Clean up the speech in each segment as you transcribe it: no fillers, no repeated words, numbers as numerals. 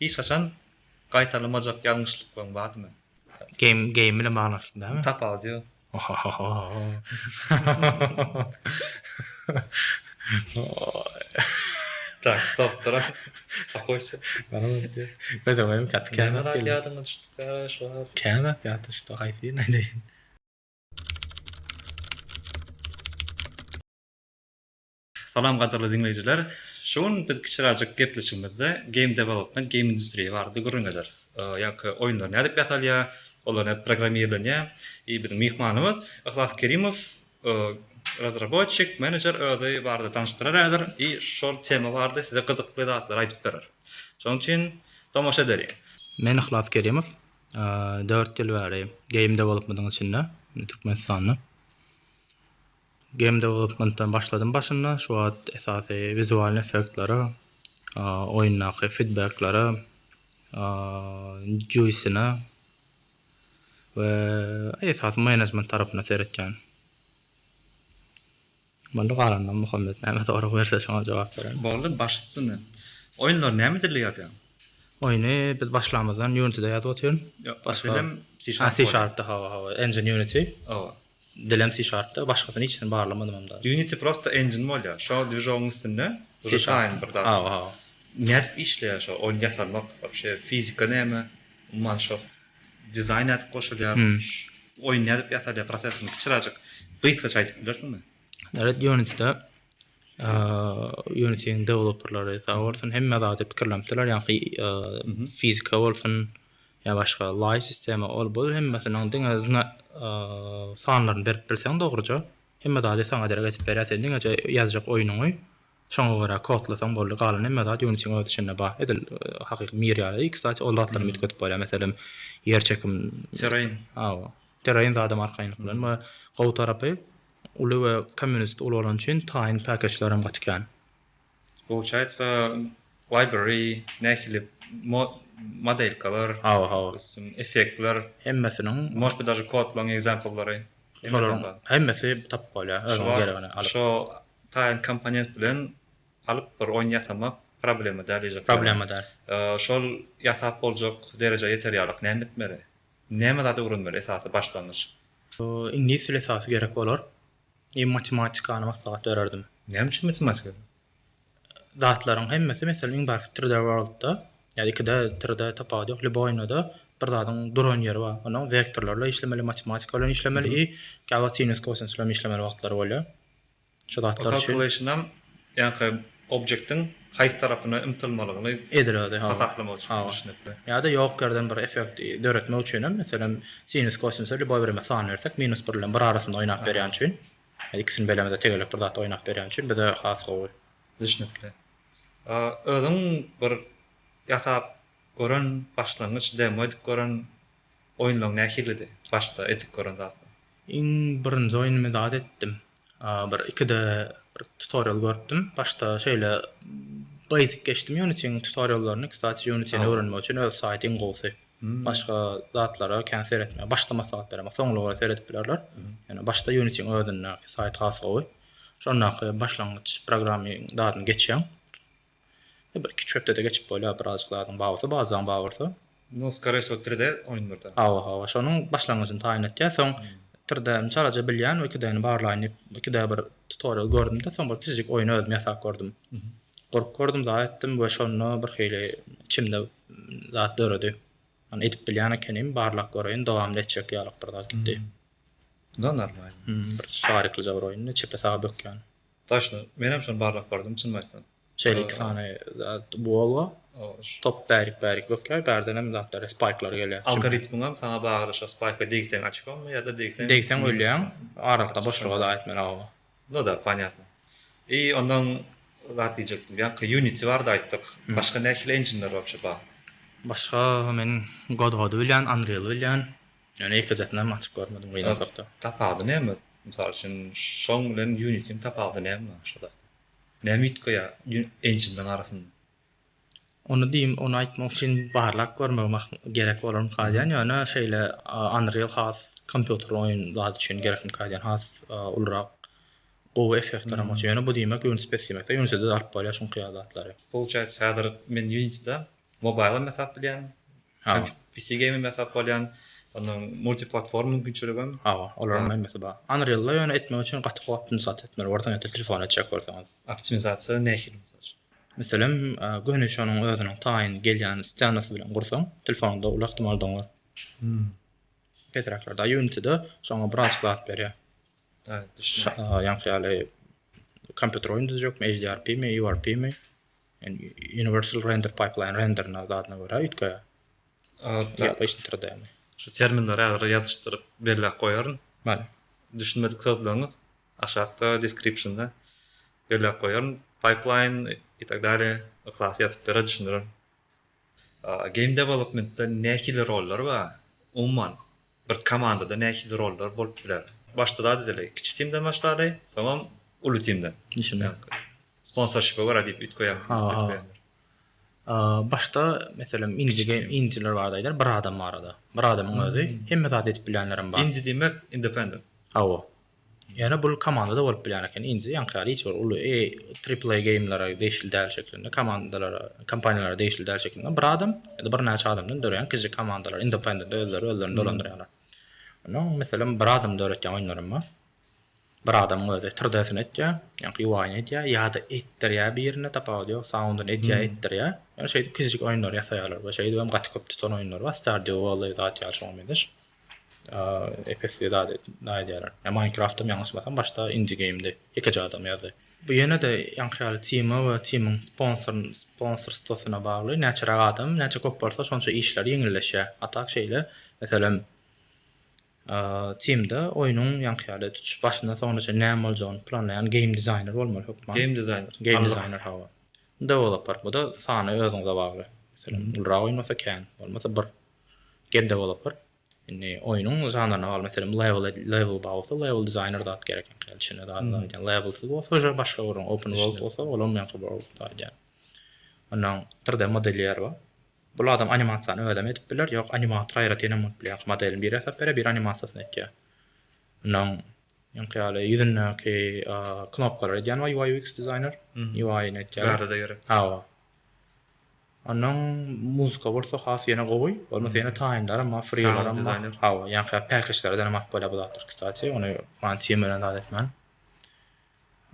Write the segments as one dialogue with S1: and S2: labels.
S1: Hiç haçan gaýtalamajak ýalňyşlyklaryň barmy?
S2: Game game bilen baglanyşykly dälmi?
S1: Tapawudy ýok. Tak, stop duran. Spokojse.
S2: Göze gaty kän
S1: Näme
S2: zat
S1: zat
S2: geldi.
S1: ýadyňa düşdükä şu wagt?
S2: Kän zat ýada düşdi. Haýsy birini aýdaýyn?
S1: Salam gadyrly diňleýjiler. Şu gün biz kiçiräjik gepleşigimizde game development, game industriýa barada gürrüň ederis. Ýaňky oýunlar nädip ýasalýar, olar nädip programmirlenýär. I biziň myhmanymyz Yhlas Kerimow, razraboçik, menejer özi barada tanyşdyrar häzir i şol tema barada size gyzykly zatlary aýdyp berer. Şonuň üçin tomaşa edeliň.
S2: Men Yhlas Kerimow, dört ýyl bäri game development-yň içinde, Türkmenistanda. Game development-dan başladym başynda, şu wagt esasy wizualny effektlere, oýundaky feedback-lere, GUI-sine we esasy menejment tarapyna seretýän. Boldy galanyny Muhammet näme sorag berse şoňa jogap bererin.
S1: Boldy baş üstüne. Oýunlary näme dilde ýazýaň?
S2: Oýny biz başlamazdan Unity-de ýazyp otyryn.
S1: Ýok, dilem C
S2: sharp. C sharp-da hawa hawa engine Unity.
S1: Hawa.
S2: Dilem C sharp-da başgasyny hiçisini barlamadymam da.
S1: Unity prosta engine bolýar. Şo dwižogyň üstünde
S2: C sharp
S1: taýyn bir zat.
S2: Hawa hawa.
S1: Nädip işleýär şo oýun ýasalmak wapşe fizika näme? Umuman şo dizaýn nädip goşulýar? Oýun nädip ýasalýar prosesini kiçiräjik gysgaça aýdyp bilersiňmi?
S2: Evet Unity-de Unity-niň deweloperleri sag bolsun hemme zady pikirlenipdirler ýaňky fizika bolsun ýa başga live sistema ol bu hemmesiniň diňe sanlaryny berip bilseň dogruja hemme zady saňa derek edip berýär sen diňeje ýazjak oýnuňy Şoňa görä kodlasaň boldy, galan hemme zat Unity-iň öz içinde bar. Edil hakyky mir ýaly. I kstati ol zatlaram üýtgedip bolýar. Meselem, ýer çekim.
S1: Terrain.
S2: Hawa. Terrain zadam arkaýynlyk bilen we gowy tarapy uly we community uly bolany üçin taýyn package-lerem gaty kän.
S1: Получается library nähili modelkalar,
S2: Hawa, hawa.
S1: effektler,
S2: Hemmesiniň.
S1: Может быть даже kodlaryň example-lary.
S2: Şolaryň hemmesi tapyp bolýar, özüňe geregini alyp.
S1: Şo taýyn komponent bilen alyp bir oýun ýasamak problema däl diýjek.
S2: Problema däl.
S1: Şol ýasap boljak derejä ýeter ýalyk näme etmeli? Näme zat öwrenmeli esasy başlangyç?
S2: Iňlis dili esasy gerek bolar. I matematikany maslahat bererdim.
S1: Näme üçin matematika?
S2: Zatlaryň hemmesi, meselem, iň bärki 3D World-da, ýa 2D, 3D tapawudy ýok, lýuboý oýunda-da bir zadyň duran ýeri bar. Onuň wektorlar bilen işlemeli, matematika bilen işlemeli i käwagt sinus, kosinus bilen işlemeli wagtlary bolýar. Şu zatlar üçin.
S1: Calculation-am ýaňky objektiň haýsy tarapyna ymtylmalygyny
S2: Edil özi, hawa.
S1: hasaplamak üçin düşnükli.
S2: Ýa-da ýok ýerden bir effekt döretmek üçin hem, meselem, sinus, kosinusa lýuboý birime san bersek, minus bir bilen bir arasynda oýnap berýän üçin. Ikisini belemizde tegelek bir zat oýnap berýän üçin bize has gowy.
S1: Düşnükli. Özüň bir ýasap gören başlangyç demo edip gören oýunlaň nähilidi? Başda edip gören zatlaň.
S2: Iň birinji oýnumy zat etdim. Bir ikide bir tutorial görüpdim. Başda şeýle basic geçdim Unity-niň tutoriallaryny. Kstati Unity-ni öwrenmek üçin öz saýty iň gowusy. Başga zatlara kän seretme. Başda maslahat beremok. Soňluga seredip bilerler. Ýöne başda Unity-iň özündäki saýt has gowy. Şondaky başlangyç programming zadyny geçýäň. Bir iki üç hepdede geçip bolýar birazjyk zadyň bar bolsa, bazaň bar bolsa.
S1: Nu, skore wsego 3D oýunlarda.
S2: Hawa, hawa. Şonuň başlangyjyny taýyn etýär. Soň 3D-ni çalaja bilýän we 2D-ni barlaýyn diýip, 2D bir tutorial gördüm-de, soň bir kiçijik oýun özüm ýasap gördüm. Gurup gördüm, zat etdim we şonda birhili içimde zat döredi. Ony edip bilýän ekenim, barlap göreýin, dowamly etjek ýalyk bir zat gitdi.
S1: Da normalny.
S2: Bir şarikli bir oýundy, çepe saga bökýän.
S1: Toçno, menem şony barlap gördüm, çynymy aýtsam.
S2: Şeýle iki sany zat wall bar. Top bärik bärik bökýär, bärdenem zatlar, spaýklar gelýär.
S1: Algoritmiňem saňa bagly, şo spaýka degseň oçkomy ýa-da degseň
S2: Degseň ölýäň, aralykda boşluga da etmeli hawa.
S1: No da, ponýatno. I ondan zat diýjekdim. Ýaňky Unity barada aýtdyk. Başga nähili enjinler wapşe bar?
S2: Başga men Godot-y bilýän, Unreal-y bilýän. Ýöne ýekejesinem açyp görmedim gynansakda.
S1: Tapawudy näme? Mysal üçin, şoň bilen Unity-niň tapawudy näme şo zat? Näme üýtgeýär enjinleriň arasynda?
S2: Ony diýim, ony aýtmak üçin barlap görmegim gerek bolarmyka diýýän, ýöne şeýle Unreal has kompýuter oýun zat üçin gerekmika diýýän, has ulurak gowy effektler almak üçin. Ýöne bu diýmek Unity pes diýmek däl, Unity-de alyp bolýar şuňky ýaly zatlary.
S1: Получается häzir men Unity-de. Mobile hem ýasap bilýän, PC game hem ýasap bolýan, ondan multiplatform mümkinçiligem.
S2: Hawa, olaryň hemmesi bar. Unreal-da ýöne etmek üçin gaty gowy optimizasiýa etmeli borsuň eger telefona etjek bolsaňyz.
S1: Optimizasiýa nähili mysal üçin?
S2: Meselem, göni şonuň özüniň taýyn gelýän scenasy bilen gursaň, telefonyňda uly ähtimal doňar. Pesräklerde. Unity-de şoňa birazjyk zat berýär. Ýaňky ýaly kompýuter oýun düzjekmi, HDRP-mi, URP-mi? Universal Render Pipeline renderine zadyna görä üýtgeýär. Ýa 3D-mi?
S1: Şu terminleri häzir ýazyşdyryp belläp goýaryn.
S2: Bale.
S1: Düşünmedik sözleriňiz aşakda description-da belläp goýaryn. Pipeline i tak dalее Yhlas ýazyp berer düşündirer. Game development-de nähili rollar bar? Umuman bir komandada nähili rollar bolup biler? Başda zat edeli, kiçi timden başlaly, soňam uly timden.
S2: Düşündim.
S1: Sponsorshipe görä diýip üýtgeýär.
S2: Ha. Başda meselem indie game indieler barada aýdar, bir adam barada. Bir adamyň özi hemme zady edip bilýänlerem bar.
S1: Indie diýmek independent.
S2: Hawa. Ýöne bul komandada bolup bilýän eken. Indie ýaňky ýaly hiç bir uly AAA game'lere degişli däl şeklinde, komandalara, kompaniýalara degişli däl şeklinde bir adam ýa-da birnäçe adamdan döreýän kiçijik komandalar, independent özleri özlerini dolandyrýarlar. Ondan meselem bir adam döretýän oýunlaram bar. Bir adamyň özi 3D-sini etýär, ýaňky UI-ni edýär ýa-da etdirýär birine tapawudy ýok, sound-yny edýär, etdirýär. Ýöne şeýdip kiçijik oýunlary ýasaýarlar we şeýdibem gaty köp tutan oýunlar bar. Stardew Valley zat ýaly şoňa meňzeş. Epesli zat edýärler. Ýa Minecraft-am ýalňyşmasam başda indie game-di. Ýekeje adam ýazdy. Bu ýene-de ýaňky ýaly tima we timiň sponsor sponsorstwosyna bagly. Näçeräk adam, näçe köp bolsa şonça işler ýeňilleşýär. A tak şeýle, meselem, timde oýnuň ýaňky ýaly tutuş başyndan soňuna çenli näme boljagyny planlaýan game designer bolmaly hökman.
S1: Game designer.
S2: Game designer hawa. Developer bu-da sany özüňize bagly. Meselem, ulurak oýun bolsa kän, bolmasa bir. Game developer. Indi oýnuň žanryna bagly. Meselem, level level bar bolsa, level designer zat gerek ýaňky ýaly içinde zat zat edýän. Levelsiz bolsa uje başga gürrüň. Open world bolsa, olam ýaňky bir zat edýän. Ondan 3D modelýer bar. Bul adam animasiýany özem edip biler, ýok animator aýratyn hem bolup biler. Ýaňky modelini biri ýasap berýär, biri animasiýasyny etýär. Ondan ýaňky ýaly ýüzündäki knopkalary edýän bar UI UX designer. UI-ni etýär.
S1: Bärde-de gerek.
S2: Hawa. Ondan muzika bolsa has ýene gowy. Bolmasa ýene taýynlaram bar, freelaram bar. Hawa, ýaňky package-lerden hem alyp bolýar bu zatlar kstati. Ony man team bilen zat etmän.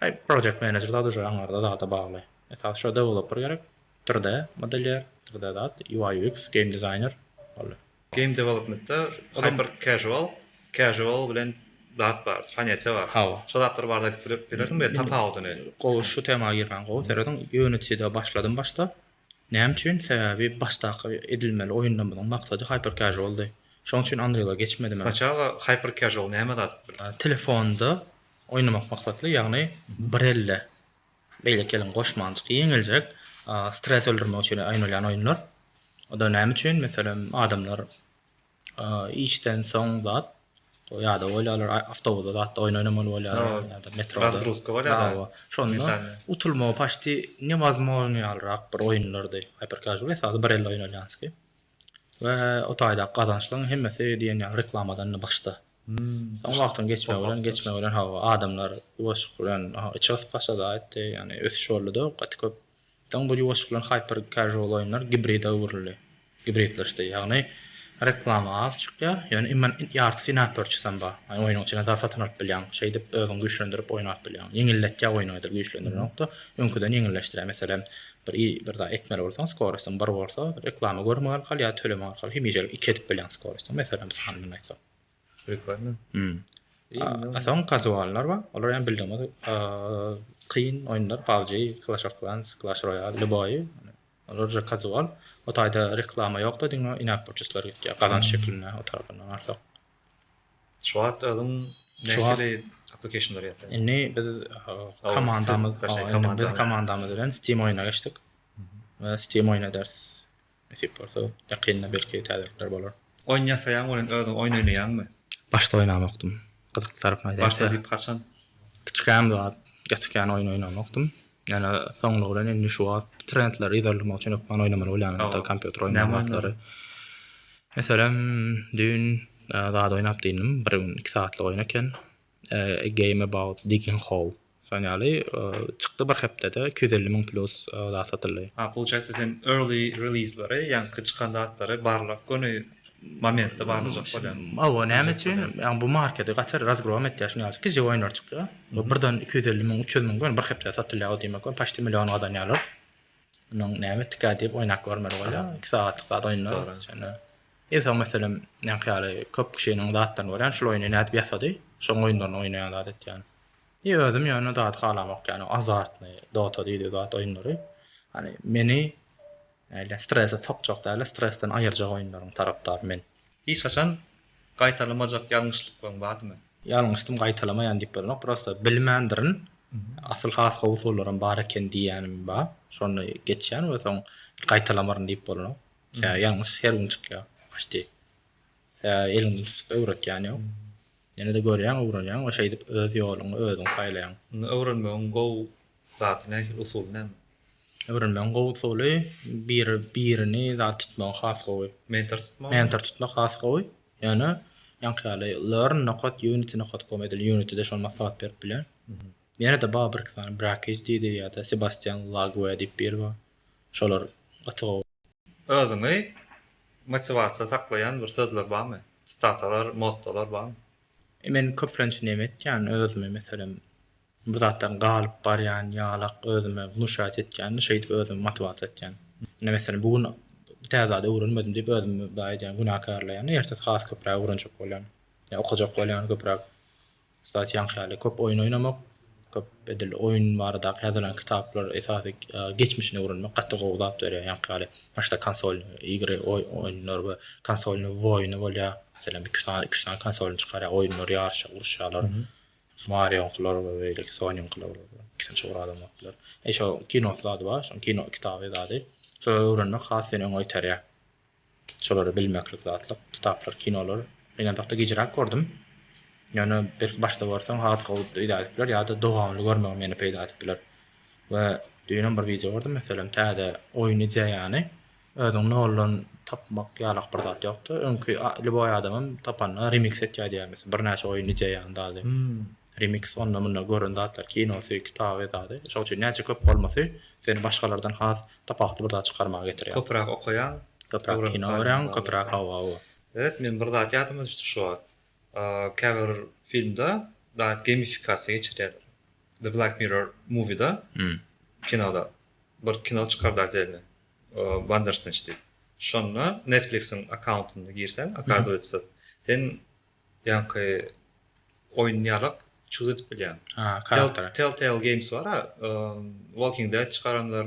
S2: Aý, project manager zat uje aňarda zada bagly. Esasy şo developer gerek. 3D modelýer, 3D zat, UI UX, game designer boldy.
S1: Game developmentda hyper casual, casual bilen zat bar, ponýatiýa bar.
S2: Hawa.
S1: Şo zatlar barada aýdyp bilersiňmi tapawudyny?
S2: Gowy şu tema girmän gowy serediň Unity-de başladym başda. Näme üçin? Sebäbi başdaky edilmeli oýunlarymyzyň maksady hyper casual-dy. Şoň üçin Unreal-a geçmedim.
S1: Snaçala hyper casual näme zat?
S2: Telefonda oýnamak maksatly, ýagny bir elde beýleki eliňi goşmanjyk ýeňiljek stres öldürmek üçin oýnalýan oýunlar. O-da näme üçin? Meselem, adamlar işden soň zat ýadaw bolýarlar, awtobusda zatda oýun oýnamaly bolýarlar ýa-da metroda.
S1: Razgruzka bolýar-da.
S2: Şonda utulmagy paçti newozmorny ýalyrak bir oýunlardy. Hyper casual esasy bir elde oýnalýanski. We o taýdaky gazançlaryň hemmesi diýen ýaly reklamadandy başda. Soň wagtyň geçmegi bilen, geçmegi bilen hawa, adamlar ýuwaşlyk bilen içi gysyp başlady aýtdy, ýagny ösüş boldy-da gaty köp. Soň bu ýuwaşlyk bilen hyper casual oýunlar gibride öwrüldi. Gibridleşdi. Ýagny reklama az çykýar, ýöne imman ýartysy in-app purchase-am bar. Ýagny oýnuň içinden zat satyn alyp bilýäň. Şeýdip özüňi güýçlendirip oýnap bilýäň. Ýeňilletýär oýnuňy edil güýçlendirenok-da, öňküden ýeňilleşdirýär. Meselem, bir bir zat etmeli bolsaň, skorostyň bir bolsa, reklama görmek arkaly ýa tölemek arkaly hemişelik iki edip bilýäň skorostyň. Meselem, san bilen aýtsak.
S1: Prikольно.
S2: Hmm. A soň kazuallar bar. Olar ýa bildiğimiz kyn oýunlar, PUBG, Clash of Clans, Clash Royale, lýuboýy. Olar uje kazual. O taýda reklama ýok-da, diňe in-app purchase-lar gitýär. Gazanç şeklinde o tarapyndan alsak.
S1: Şu wagt özüň nähili application-lar ýazýaň?
S2: Indi biz komandamyz, indi biz komandamyz bilen Steam oýuna geçdik. We Steam oýun ederis. Nesip bolsa, ýakynda belki täzelikler bolar.
S1: Oýun ýasaýaň welin özüň oýun oýnaýaňmy?
S2: Başda oýnamokdym. Gyzykly tarapyny aýdaýyn.
S1: Başda diýip haçan?
S2: Kiçikäm zat gaty kän oýun oýnamokdym. Ýöne soňlugy bilen indi şu wagt trendleri yzarlamak üçin hökman oýnamaly bolýan hatda kompýuter oýunlary zatlary. Meselem, düýn zat oýnap dynnym, bir gün 2 sagatlyk oýun eken. A game about digging hole. Şoň ýaly çykdy bir hepdede 250 müň plus zat satyldy.
S1: Ha, получается sen early release-leri, ýaňky çykan zatlary barlap göni momentde barlajak bolýaň.
S2: Hawa, näme üçin? Ýagny bu marketi gaty razgrom etýär şuny ýaly kiçijik oýunlar çykýar. We birden 250 müň, 300 müň göni bir hepdede satylýar o diýmek we почти million gazanýarlar. Munuň näme etdikä diýip oýnap görmeli bolýar. 2 sagatlyk zat oýunlar. Şonda Eýsem meselem ýaňky ýaly köp kişiniň zatlaryny görýän şul oýny nädip ýasady, şoň oýunlaryny oýnaýan zat etýän. I özüm ýöne zat halamok ýagny azartny dota diýdi zat oýunlary. Hani meni näle strese sokjak däl stresden aýyrjak oýunlaryň tarapdary men.
S1: Hiç haçan gaýtalamajak ýalňyşlyklaryň barmy?
S2: Ýalňyşdym gaýtalamaýan diýip bilemok prosta bilmändirin asyl has gowy usullaram bar eken diýýänim bar şony geçýän we soň gaýtalamaryn diýip bolanok sebäbi ýalňyş her gün çykýar почти sebäbi eliňden tutup öwretýän ýok ýene-de görýäň öwrenýäň we şeýdip öz ýoluňy özüň saýlaýaň.
S1: Indi öwrenmegiň gowy zady nähili usuly näme?
S2: Öwrenmegiň gowy usuly biri birini zat tutmagy has gowy.
S1: Mentor tutmagymy?
S2: Mentor tutmak has gowy. Ýöne ýaňky ýaly learn nokat unity nokat com edil unity-de şony maslahat berip bilýän. Ýene-de bar birki sany Brackeys diýdi ýa-da Sebastian Lague diýip biri bar. Şolar gaty gowy.
S1: Özüňi motiwasiýa saklaýan bir sözler barmy? Sitatalar, mottolar barmy?
S2: Men köplenç neme etýän özüme meselem bir zatdan galyp barýan ýalak özüme wnuşat etýän şeýdip özümi motiwasiýa etýän. Ine meselem bu gün täze zat öwrenmedim diýip özümi daýy edýän günäkärleýän ertesi has köpräk öwrenjek bolýan. Ýa okajak bolýan köpräk. Kstati ýaňky ýaly köp oýun oýnamak, köp edil oýun baradaky ýazylan kitaplar esasy geçmişini öwrenmek gaty gowy zat berýär ýaňky ýaly başda konsolny igry oýunlar we konsolny woýny bolýar. Meselem iki sany üç sany konsolny çykarýar oýunlar ýaryşa uruşýarlar. Marioňkylar we beýleki Sonyňkylar ikisini çygyr adam bolup biler. E şo kinosy zady bar, şoň kino kitaby zady. Şolary öwrenmek has seni öňe iterýär. Şolary bilmeklik zatlyk, kitaplar, kinolar. Gynansak-da gijräk gördüm. Ýöne belki başda görseň has gowy peýda edip biler ýa-da dowamly görmegim ýene peýda edip biler. We düýnem bir wideo gördüm meselem täze oýun ideýany özüň noldan tapmak ýalak bir zat ýokdy. Öňki lýuboý adamam tapanda remix etýär diýýär meselem birnäçe oýun ideýany zady. Remix onda munda gören zatlar kinosy, kitaby zady. Şoň üçin näçe köp bolmasy seni başgalardan has tapawutly bir zat çykarmaga getirýär.
S1: Köpräk okaýaň,
S2: Köpräk
S1: öwrenip
S2: kino
S1: galýaň
S2: görýäň,
S1: zady.
S2: köpräk hawa hawa.
S1: Evet men bir zat ýadyma düşdi şu wagt. Käbir filmde zat gamifikasiýa geçirýärler. The Black Mirror movie-da, kinoda bir kino çykardy otdelny, Bandersnatch diýip. Şonda Netflix-iň akkauntynda girseň, okazywается, sen ýaňky oýun ýalak choose edip bilýäň.
S2: Ha, karakter.
S1: Telltale Games bar-a, Walking Dead çykaranlar.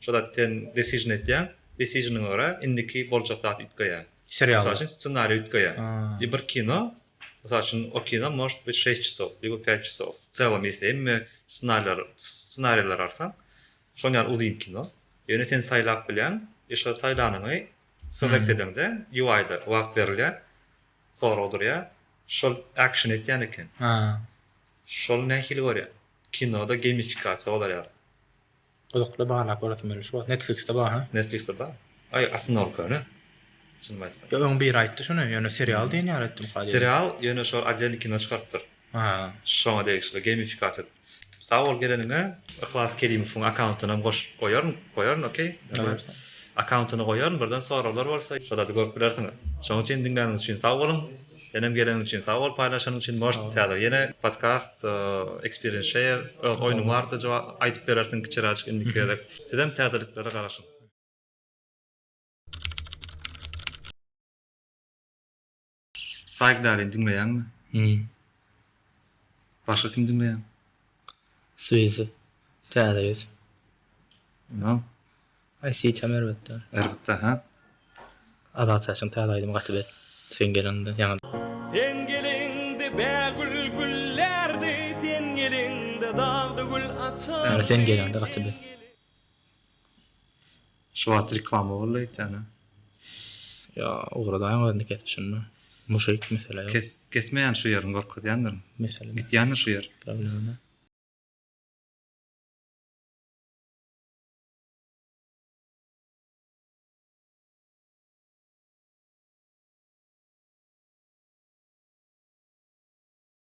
S1: Şo zat sen decision etýäň, decisionyňa görä indiki boljak zat üýtgeýär.
S2: Serialda.
S1: Mysal üçin ssenariý üýtgeýär. I bir kino, mysal üçin o kino может быть şeş çasov, libo pät çasov. W celom если hemme ssenariler, ssenarileri alsaň, şon ýaly uzyn kino. Ýöne sen saýlap bilýäň, i şo saýlanyňy select edeňde UI-da wagt berilýär. Sorag durýar. Şol action etýän eken.
S2: Ha.
S1: Şol nähili görýäň? Kinoda gamifikasiýa bolar ýaly.
S2: Gyzykly barlap göresim geldi şu wagt. Netflixde bar ha?
S1: Netflixde bar. Aý aslynda ol köne. Çynymy aýtsam.
S2: Ýok öň biri aýtdy şuny, ýöne serial diýen ýaly etdimka diýdim.
S1: Serial, ýöne şol otdelny kino çykarypdyr.
S2: Ha.
S1: Şoňa degişli gamifikasiýa edip. Sag bol geleniňe. Yhlas Kerimowyň akkauntynam goşup goýaryn, goýaryn okey. Akkauntyny goýaryn, birden soraglar bolsa şo zady görüp bilersiňiz. Şonuň üçin diňläniňiz üçin sag boluň. Senem geleniň üçin sag bol, paýlaşanyň üçin. Может täze ýene podkast, experience share, öz oýnuň barada jogap aýdyp berersiň kiçiräjik indiki gezek. Sizem täzeliklere garaşyň. Saýk Daryny diňleýäňmi?
S2: Hmm.
S1: Başga kim diňleýäň?
S2: Swizi. Täze ýüz.
S1: No.
S2: Aý Siçem erbetde.
S1: Erbetde ha.
S2: Azat Saçyň täze aýdymy gaty bet. Sen geleňde ýaňy.
S3: Sen geleňde bägül güllärdi, sen geleňde dagda gül açardy.
S2: Ýöne sen geleňde gaty bet.
S1: Şu wagt reklama boldy öýtýän-ä.
S2: Ýa ugradaýyň özüni kesip şunda. Muşik mesele ýok.
S1: Kes kesmeýän şu ýerini görkezýändirin.
S2: Mesele.
S1: Gitýändir şu ýer.
S2: Problema.